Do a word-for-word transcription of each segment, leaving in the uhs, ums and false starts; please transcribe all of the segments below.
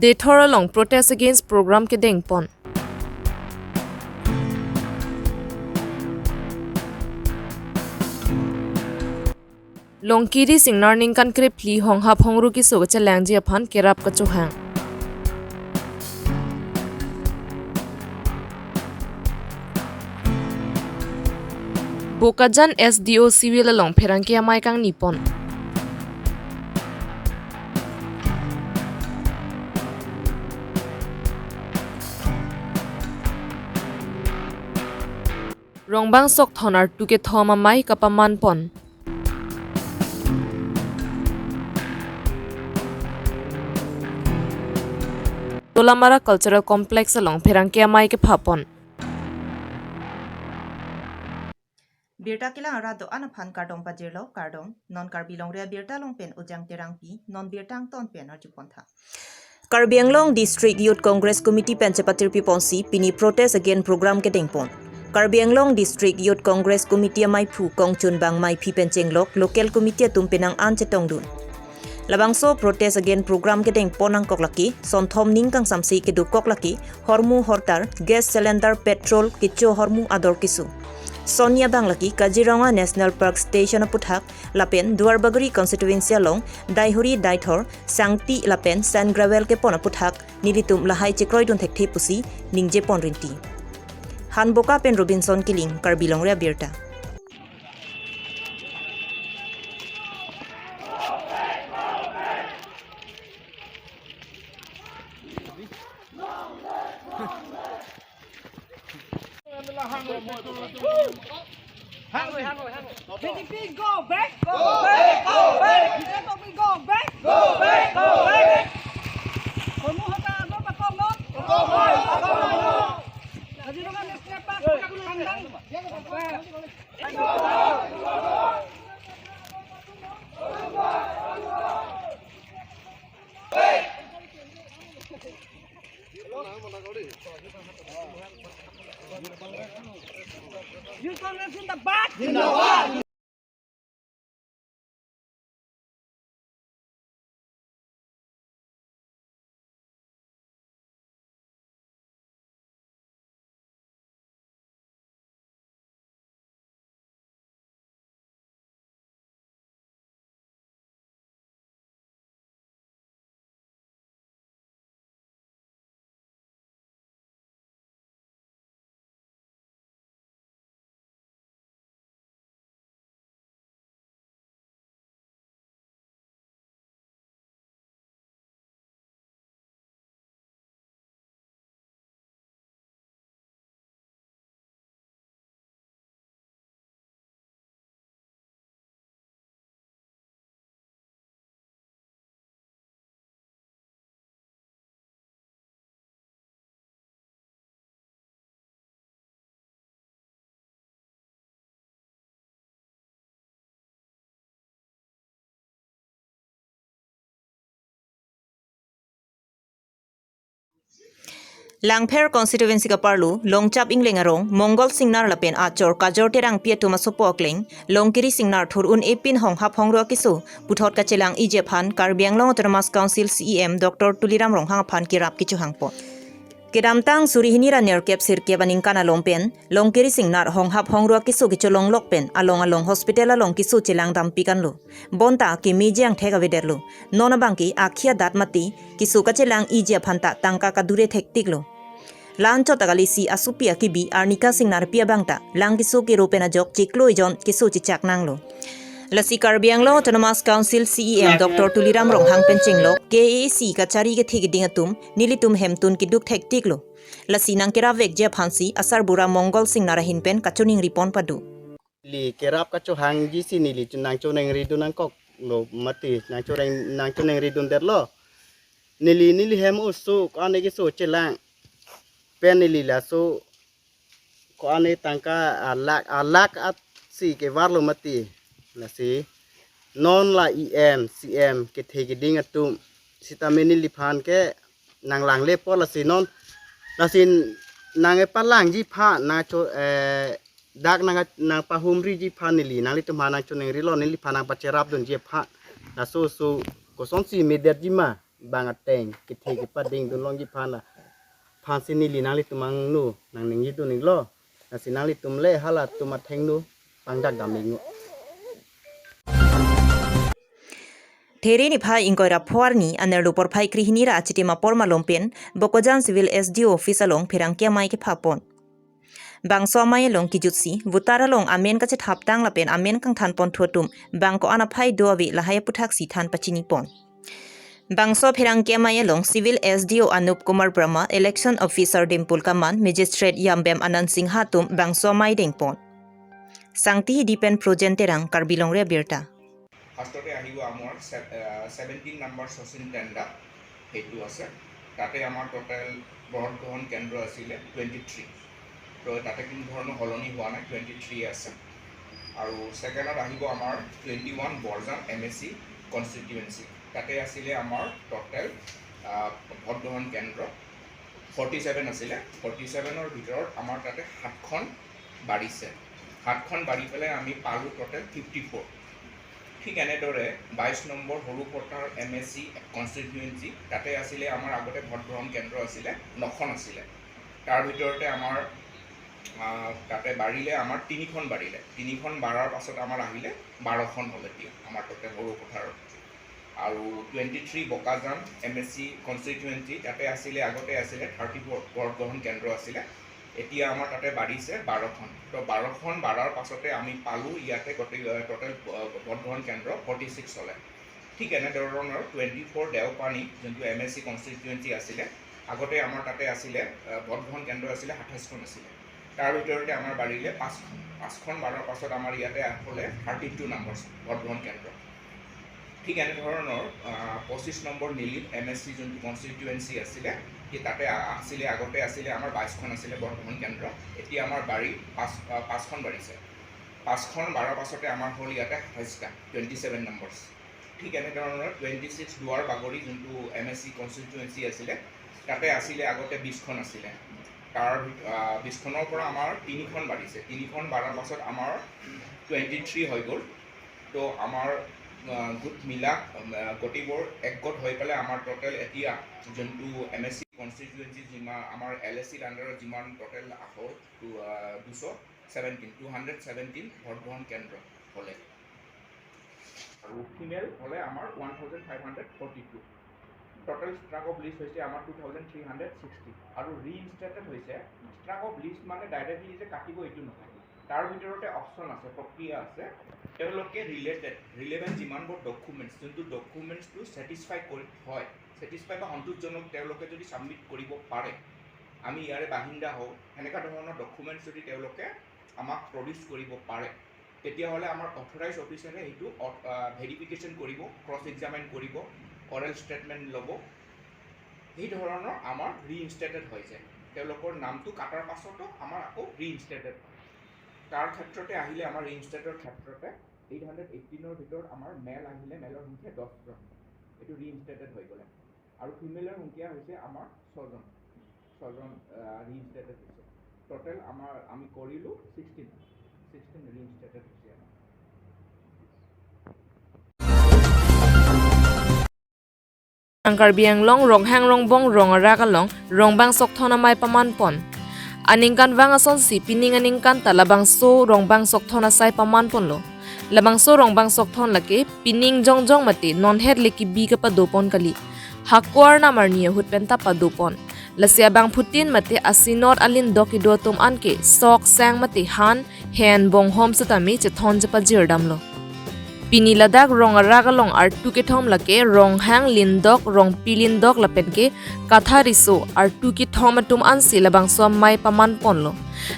Deithor along protest against program kedengpon. Longkiri Singnar ningkan krephli honghap hongru keso kachelangji aphan kerap kachohang. Bokajan S D O Civil along pherangke amei kangnipon. Rongbang sok thon artu kethom amei kapamanpon. Dolamara Cultural Complex along pherangke amei kephapon. Birta kelang arat do-an aphan kardom pajirlo, kardom. Non Karbi Longri Abirta along pen Ujang Terangpi, non birta angton pen arjupon tha. Karbi Anglong District Youth Congress Committee pen chepatirpiponsi pini protest against program kedengpon. Karbi Anglong District Youth Congress Committee ameiphu Kongchunbang Meiphi pen chenglok local committee atum penang an chetongdun. Labangso protest against program kedengpon nangkok lake, sonthom ning kangsamse kedokok lake, hormu hortar, gas cylinder, petrol, kecho hormu ador keso. Sonni abang lake Kaziranga National Park Station aputhak, lapen Duarbagori constituency along, Daihuri Daithor, Sangti lapen sand gravel kepon aputhak, nelitum lahai chekroidun thekthe pusi ningjepon rinti. Hanboka pen Robinson Killing, Karbi Longri Abirta. B J P go back, go back, go back. B J P go back, go back, go back. Hormu hortar ador pakom non. Kaziranga National Park, tangdang. Youth Congress zindabad. Langpher constituency kaparlo, Longchap Ingleng arong, Mongol Singnar lapen achor Kajor Terangpi atum asopo akleng, Longkiri Singnar thur un-e pin honghap hongru akeso puthot kachelang-iji aphan Karbi Anglong Autonomous Council C E M Doctor Tuliram Ronghang aphan kerap kechohangpon. Kedamtang suri hini ra nerkep sirkep aningkan along pen, Longkiri Singnar honghap hongru akeso kecholonglok pen along along hospital along keso chelangdampi kanlo. Bonta kemeji angthek avedetlo. Non abangke akhi adat mati, keso kachelang-iji aphanta tangka kadure thektiklo. La-anchot akalisi asopi akibi Arnika Singnarpi abangta lang keso kero pen ajok chiklo ejon keso chechak nanglo. Lasi Karbi Anglong Autonomous Council C E M Doctor Tuliram Ronghang pen chenglok K A A C kachari kethe keding atum nelitum hemtun keduk thektiklo. Lasi nangkeravekji aphansi asarbura Mongol Singnar ahin pen kachoningripon pado. Neli kerap kachohangji si neli chu nangchoningridun nangkoklo mati, nangchoneng, nangchoningridundetlo. Neli, neli hem oso ko-an keso chelang pen neli laso ko-an tangka alakh, alakh at si kevarlo mati. Lasi non la E M, C M kethe keding atum sitame neliphan ke nanglanglepo lasi non. Lasi nangkepalangji aphan nangcho, eh, dak nang, nangpahumriji aphan neli nanglitum aphan nangchoningrilo, neliphan nangpacherapdunji aphan. Laso oso kosonsi medetji ma, bang ateng kethe kepading dunlongji aphan la aphansi neli nanglitum angno nangningjedun iklo. Lasi nanglitum le halatum athengno pangdak dam iknon. There niphai ingkoi ra pho arni anerlo porphai krehini ra achitim apor malom pen Bokajan Civil S D O Office along pherangke amei kephapon. Bangso amei along kejutsi voter along amen kachethaptang lapen amen kangthanponthu atum bang ko-an aphai do ave lahai aputhaksi than pachinipon. Bangso pherangke amei along Civil S D O Anup Kumar Brahma, Election Officer Dimpul Kaman, Magistrate Yambem Anand Singha atum bangso amei dengpon. Sangti Hidi pen Projen Terang, Karbi Longri Abirta. ফাৰ্ষ্টতে আহিব আমাৰ seventeen number Sachin টেণ্ডা, সেইটো আছে। তাতে আমাৰ total vote গ্ৰহণ কেন্দ্ৰ আছিলে টুৱেণ্টি থ্ৰী। তো তাতে কোনো ধৰণৰ সলনি হোৱা নাই, টুৱেণ্টি থ্ৰী আছে। আৰু ছেকেণ্ডত আহিব আমাৰ twenty one Borjan M S C constituency. তাতে আছিলে আমাৰ টোটেল ভোট গ্ৰহণ কেন্দ্ৰ ফৰ্টি ছেভেন আছিলে। ফৰ্টি ছেভেনৰ ভিতৰত আমাৰ তাতে সাতখন বাঢ়িছে। সাতখন বাঢ়ি পেলাই আমি পালোঁ টোটেল ফিফটি ফ'ৰ। ঠিক এনেদৰে বাইছ নম্বৰ Sarupathar M S C constituency, তাতে আছিলে আমাৰ আগতে ভোট গ্ৰহণ কেন্দ্ৰ আছিলে, নখন আছিলে। তাৰ ভিতৰতে আমাৰ আহ, তাতে বাঢ়িলে, আমাৰ তিনিখন বাঢ়িলে। তিনিখন বাঢ়াৰ পাছত আমাৰ আহিলে বাৰখন হ'ল এতিয়া আমাৰ টোটেল সৰুপথাৰৰ। আৰু twenty three Bokajan M S C constituency, তাতে আছিলে, আগতে আছিলে থাৰ্টি ফ'ৰ ভোট গ্ৰহণ কেন্দ্ৰ আছিলে। এতিয়া আমাৰ তাতে বাঢ়িছে বাৰখন। তো বাৰখন বাঢ়াৰ পাছতে আমি পালোঁ ইয়াতে গোটেই টোটেল ভোট গ্ৰহণ কেন্দ্ৰ ফৰ্টি ছিক্স হ'লে। ঠিক এনেধৰণৰ টুৱেণ্টি ফ'ৰ দেওপানী যোনটো এম এছ চি কনষ্টিটুৱেঞ্চি আছিলে, আগতে আমাৰ তাতে আছিলে আহ, ভোট গ্ৰহণ কেন্দ্ৰ আছিলে সাতাইছখন আছিলে। তাৰ ভিতৰতে আমাৰ বাঢ়িলে পাঁচখন। পাঁচখন বাঢ়াৰ পাছত আমাৰ ইয়াতে হ'লে থাৰ্টি টু নম্বৰ ভোট গ্ৰহণ কেন্দ্ৰ। ঠিক এনেধৰণৰ আহ, পঁচিছ নম্বৰ নিলিম এম এছ চি যোনটো কনষ্টিটুৱেঞ্চি আছিলে, সেই তাতে আ- আছিলে, আগতে আছিলে আমাৰ বাইছখন আছিলে ভোট গ্ৰহণ কেন্দ্ৰ। এতিয়া আমাৰ বাঢ়ি পাঁচ আহ, পাঁচখন বাঢ়িছে। পাঁচখন বাঢ়াৰ পাছতে আমাৰ হ'ল ইয়াতে সাতাইছটা, টুৱেণ্টি ছেভেন নম্বৰ। ঠিক এনেধৰণৰ টুৱেণ্টি ছিক্স দুৱাৰ বাগৰি যোনটো এম এছ চি কনষ্টিটুৱেঞ্চি আছিলে, তাতে আছিলে আগতে বিছখন আছিলে। তাৰ ভিত- আহ, বিছখনৰ পৰা আমাৰ তিনিখন বাঢ়িছে। তিনিখন বাঢ়াৰ পাছত আমাৰ টুৱেণ্টি থ্ৰী হৈ গ'ল। তো আমাৰ আহ, গোট মিলা আহ, গোটেইবোৰ একগোট হৈ পেলাই আমাৰ টোটেল এতিয়া যোনটো এম এছ চি কনষ্টিটুৱেঞ্চি যিমান আমাৰ এল এ চিৰ আণ্ডাৰত যিমান টোটেল হ'ল টু দুশ seventeen, two hundred seventeen vote গ্ৰহণ কেন্দ্ৰ হ'লে। আৰু ফিমেল হ'লে আমাৰ one thousand five hundred forty two. Total struck off list হৈছে আমাৰ two thousand three hundred sixty. আৰু ৰিইনষ্টেটেড হৈছে, ষ্ট্ৰাক অফ লিষ্ট মানে ডাইৰেক্টলি যে কাটিব এইটো নহয়। তাৰ ভিতৰতে অপশ্যন আছে, প্ৰক্ৰিয়া আছে। তেওঁলোকে ৰিলেটেড ৰিলেভেণ্ট যিমানবোৰ ডকুমেণ্টছ, যোনটো ডকুমেণ্টছটো ছেটিছফাই কৰি হয়, ছেটিছফাই বা সন্তোষজনক তেওঁলোকে যদি ছাবমিট কৰিব পাৰে, আমি ইয়াৰে বাসিন্দা হওঁ, সেনেকুৱা ধৰণৰ ডকুমেণ্টছ যদি তেওঁলোকে আমাক প্ৰডিউচ কৰিব পাৰে, তেতিয়াহ'লে আমাৰ অথৰাইজ অফিচাৰে সেইটো ভেৰিফিকেশ্যন কৰিব, ক্ৰছ এক্সামিন কৰিব, অৰেল ষ্টেটমেণ্ট ল'ব। সেই ধৰণৰ আমাৰ ৰিইনষ্টেটেড হৈ যায়। তেওঁলোকৰ নামটো কাটাৰ পাছতো আমাৰ আকৌ ৰিইনষ্টেটেড হয়। তাৰ ক্ষেত্ৰতে আহিলে আমাৰ ৰিইনষ্টেটৰ ক্ষেত্ৰতে এইট হাণ্ড্ৰেড এইটিনৰ ভিতৰত আমাৰ মেল আহিলে মেলৰ সংখ্যা দহজন, এইটো ৰিইনষ্টেটেড হৈ গ'লে। আৰু ফিমেলৰ সংখ্যা হৈছে আমাৰ ছজন, ছজন ৰিইনষ্টেটেড হৈছে। টোটেল আমাৰ আমি কৰিলোঁ ছিক্সটিন, ছিক্সটিন ৰিইনষ্টেটেড হৈছে আমাৰ। Ang Karbi Anglong Ronghang Rongbong Rong Arak along Rongbang Sokthon amei pamanpon. Aningkanvang asonsi pining aningkan ta labangso Rongbang Sokthon asai pamanponlo. Labangso Rongbang Sokthon lake pining jongjong mate nonhet le kebi kapadopon kali. Hako arnam arni ahut penta padopon. Lasi abangphutin mate asinot alindok kedo atum anke sok, sang mate han, hen, bonghom setame chethon chepajirdamlo. Pini ladak Rong Arak along artu kethom lake Ronghang lindok, Rongpi lindok lapenke Katha Riso artu kethom atum ansi labangso amei pamanponlo.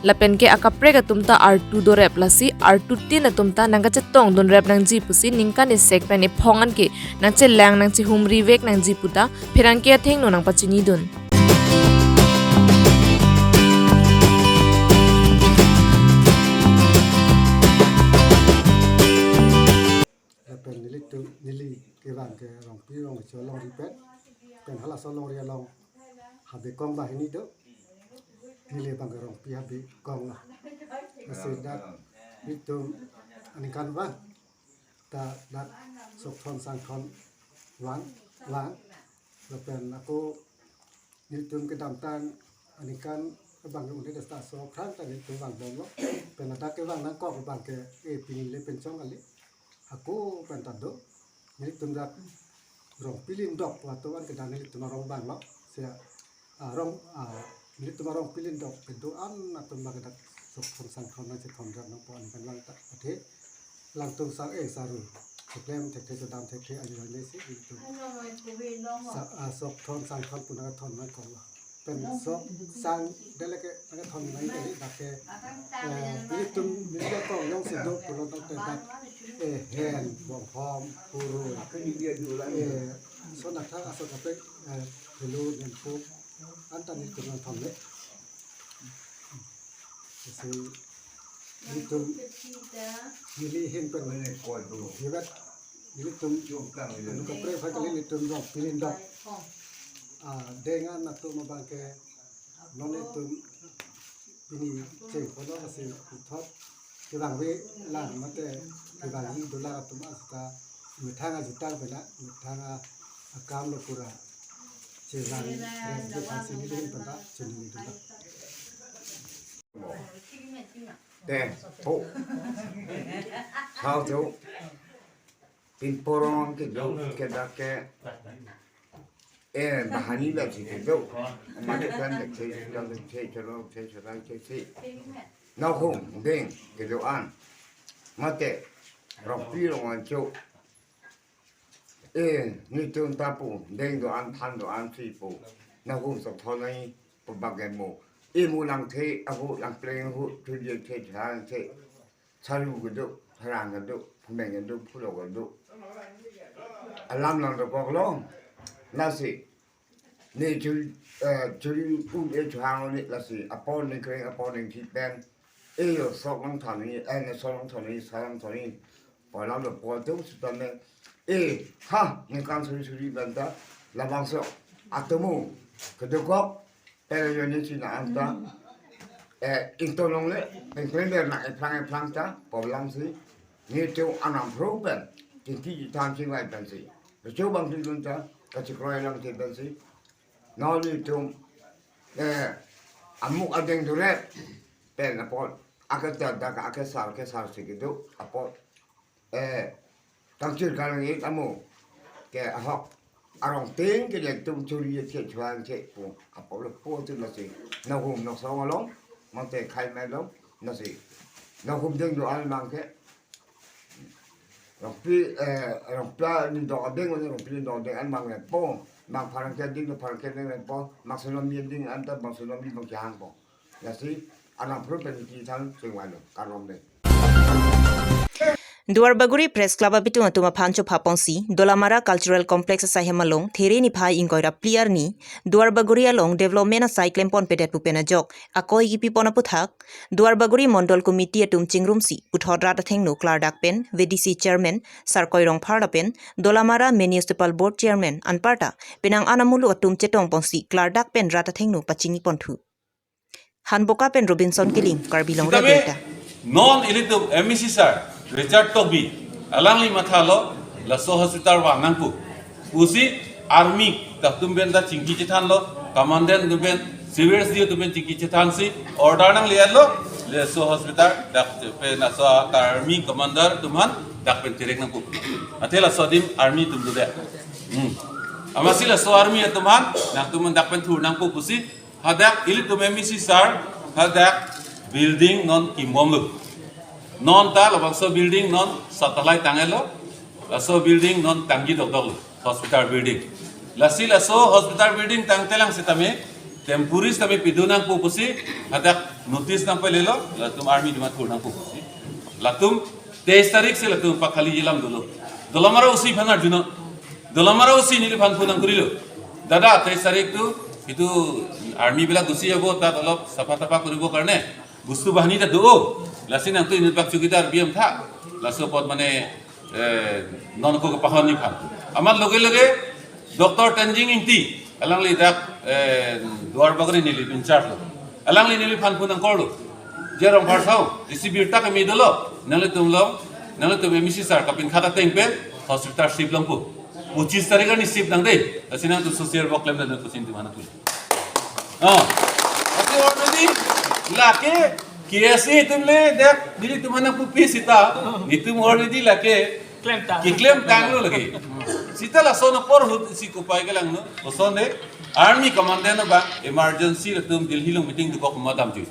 Lapenke akaprek atum ta artu dorep, lasi artutin atum ta nangkachetongdunrep nangji pusi ningkan isek pen iphong anke nangchelang nangchehumrivek nangji puta pherangke athengno nangpachinidun. Lapen nelitum, neli kevang ke Rongpi Rongso alongri pen, pen halaso alongri along habe kong banghini do. Neli abang ke Rongpi habe kong lo. Lasi dak nelitum aningkanvang ta dak Sokthon Sangthon vang, vang. Lapen ako nelitum kedamtang aningkan abang ke unit esta so khrang ta nelitum vangbomlo. Pen ladak kevang nangkok abang ke, eh, pini le pen chong kali. Ako pen ta do. Nelitum dak Rongpi Lindok latum an kedam nelitum arong abanglo. Sia, ah, rong, ah, nelitum Rongpi Lindok kedo-an atum abang ke dak sok thon sang thon nangchethon rat nangpo aningkan lang ta athe. Langtung sang, eh, saru. Keklem thekthe, kedam thekthe, ajo ajo si nelitum. Sa-, ah, sok thon sang thon pu nangthon nangkoklo. Pen sok sang dele ke nangthon nang ke dak ke, eh, nelitum media kong jongsi do pulo tangte dak, eh, hen, bonghom, puru, eh, so nangthang aso kaprek, eh, helu, nempuk, anta nelitum nangthon le. Isi nelitum neli ahin pen neli vet nelitum anu kaprek phak kali nelitum Rongpi Lindok. Ah, deng an atum abang ke non nelitum pini cheng kono lasi puthot kevangve lang mate kevangji dolang atum asta methang ajutang pena methang a-, akam lo pura chelang res de pasi neli ahin pen ta chini dula. Te, ho. Sao tu. Pin porong kedo, kedak ke. Eh, bahani la si kedo. Mate kan de che, kan de che, choro, che, choro, che, che. Nahum, deng, kedo-an. Mate, Rongpi Rong Ancho. Eh, nelitum ta pu, deng do-an, than do-an si pu. Nahum sok thon nai, pu bak ke mo. Eh, mu langthe, ahu, langpleng ahu, thudie the, than the. Saru kedo, harang kedo, phumeng kedo, phulo kedo. Alam lang dokoklo. Lasi. Ne churi, eh, churi un e chuhang ne lasi. Apor ningkreng, apor ningthi pen. Eh, yo sok nangthani, eh, ne sok nangthani, sa nangthani. Pu alam lo pu atum sitame. Eh, ha, ningkan suri suri pen ta. Labangso. Atomo. Kedokok. Pero yo ne china anta. Eh, ingtong longle. Pengpeng ber na eplang eplang ta. Pu alam si. Nelitum anam phro pen. Chingki chithan chingvai pensi. Kecho bang si dun ta. Kachikroi lang si pensi. Non nelitum, eh, amuk adeng duret pen apot, aketa dak akesar kesar si kedo apot, eh, tangchir kalang ik amu ke ahok arong ting ke nelitum churi che chuan che pu apot lo pu tu lasi nahum nok song along mate khai mai long lasi nahum deng do-an abang ke Rongpi, eh, Rongpi Lindok adeng, Rongpi Lindok adeng an mang le po. Mang pharangke adeng, pharangke adeng le po. Mang Sonomi adeng an ta, mang Sonomi bang chang po. Lasi, anam phro pen ki than sing wai lo, karom le. Duarbagori Press Club abitung atum aphan chopha ponsi, Dolamara Cultural Complex asaihem along, There niphai ingkoi ra phli arni, Duarbagori along development asai klempon pedet pu pen ajok, akoi kipipon aputhak, Duarbagori Mondol Committee atum chingrumsi, puthot rat athengno klardak pen, V D C Chairman, Sarkoi Rongphar lapen, Dolamara Municipal Board Chairman, anparta, penang an amuluk atum chetong ponsi, klardak pen rat athengno pachini ponthu. Hanboka pen Robinson Killing, Karbi Anglong Sitame, Radio Data. Non ilitum M E C sir, Richard Tokbi, alangli mathalo, laso hospital vang nangpu. Pusi army ta atum pen ta chingki chethanlo, commandant atum pen, civil S D O atum pen chingki chethansi, order nangle-etlo, laso hospital, dak pen laso army commander atum aphan, dak pen cherek nangpu. Athe laso adim army atum do de. Hmm. Amatsi laso army atum aphan, nangtum aphan dak pen thur nangpu pusi, hadak ilitum M E C sir, hadak building non kimbomlo. Non ta labangso building non satellite tanglo, laso building non tangji dokdoklo, hospital building. Lasi laso hospital building tangtelang sitame, temporary sitame pidun nangpo pusi, hadak notice nangpalelo, latum army atum aphan thur nangpo pusi. Latum teis tarik si latum pakhali jilam dolo. Dolamara O C aphan arjunon. Dolamara O C neliphan phone nangkorilo. Dada, তেইছ তাৰিখটো, এইটো আৰ্মীবিলাক গুচি যাব, তাত অলপ চাফা তাফা কৰিবৰ কাৰণে বস্তু বাহানি এটা দৌ। লাচিন নাংটো এনেকুৱা চকীদাৰ বি এম থাক। লাচো পথ মানে, এ, ননকো পাহনি ফান। আমাৰ লগে লগে ডক্টৰ টেনজিং ইংতি, alangli dak, এ, দুৱাৰ বাগৰি neli in charge lo. Alangli neliphan phone nangkorlo. Je Rongphar sao, isi birta kami dolo, nanglitum lo, nanglitum M E C sir, kapinkhat ateng pen, hospital shift longpo. Pochis tarik arni sip nang dei. Lasi nangtum social work klemdam pusi nelitum aphan nangpilo. Oh. Lasi already lake K S A atum le dak nelitum aphan nangpupi sita. Nelitum already lake Klemtang. Keklemtanglo lake. Sita lason apor ahut si kopai kelanglo. Lason de army commandant abang emergency latum Delhi along meeting dokok ma damjui.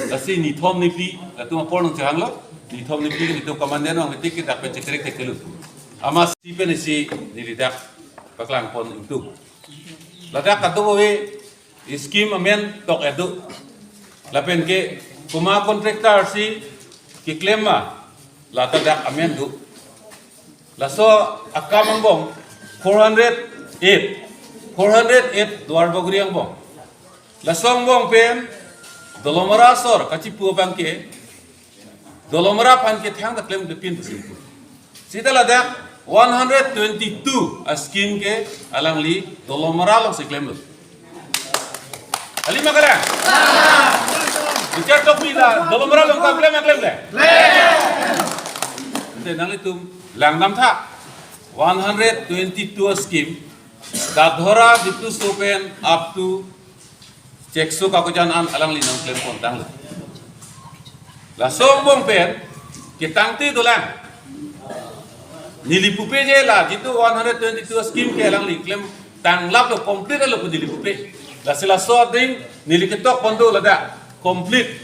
Lasi nithom niphli latum apor nangchehanglo. Nithom niphli nelitum commandant abang meeting ke dak pen chekrek thekthe lo. Amatsi pen isi neli dak paklangpon ingtung. Ladak kadokave scheme amen tok-et do. Lapen ke komat contractor si keklem ma, lata dak amen do. Laso akam angbong four hundred eight, four hundred eight Duarbagori angbong. Laso angbong pen Dolamara asor kachipu abang ke Dolamara aphan kethang ta klemklepin pusi. Sita ladak one hundred twenty-two a-scheme ke alangli Dolamara alongsi klemlo. Kali ma kalang? Richard Tokbi la Dolamara along kam klem ma klemkle? Ante nanglitum langdamtha, one hundred twenty-two a-scheme, Dathora Dipluso pen up to Chekso Kakojan an alangli nangklempontanglo. Laso angbong pen ketangte dolang. Neli pupe je la jitu one hundred twenty-two scheme ke alangli klemtang laplo, complete lo pu neli pupe. Lasi laso ading neli ketokpon do ladak complete.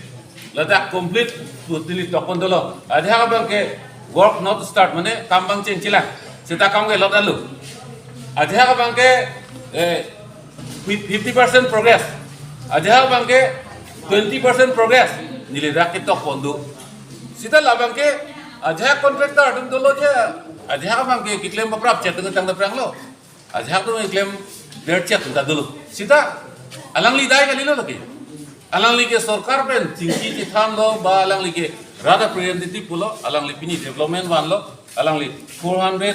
Ladak complete pu neli tokpon dolo. Ajahak abang ke work not start, mane kam abang chengchelang. Seta kam ke lot alo. Ajahak abang ke, eh, fifty percent progress. Ajahak abang ke twenty percent progress. Neli dak ketokpon do. Sita labang ke ajahak contractor atum dolo je. Ajahak abang ke keklem paprap chet tang pranglo. Ajahak atum keklem berchet ta dolo. Sita alangli dai kalilo lake. Alangli ke sorkar pen chingki chethanlo ba alangli ke rat a-representative pulo, alangli pini development vanlo, alangli four hundred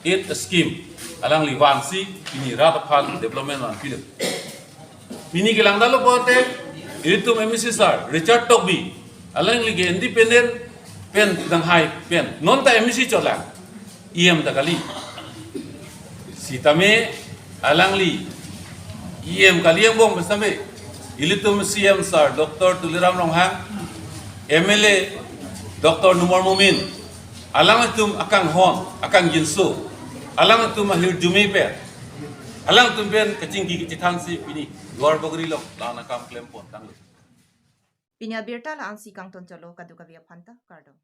eight scheme alangli vansi pini rat aphan development vanpilo. Pini kelangdamlo pote, itum M A C sir Richard Tokbi, alangli ke independent pen danghai pen, non ta M A C cholang, E M ta kali. Sitame alangli E M kali angbong pen sitame ilitum C M sir Doctor Tuliram Ronghang, M L A Doctor Numal Momin, alangtum akanghon, akangjinso, alangtum ahirjume pen, alangtum pen kachingki kachethansi pini Duarbagori along la-an akam klempontanglo. Pini abirta la-ansi kangton cholo, kadokave aphanta kardom.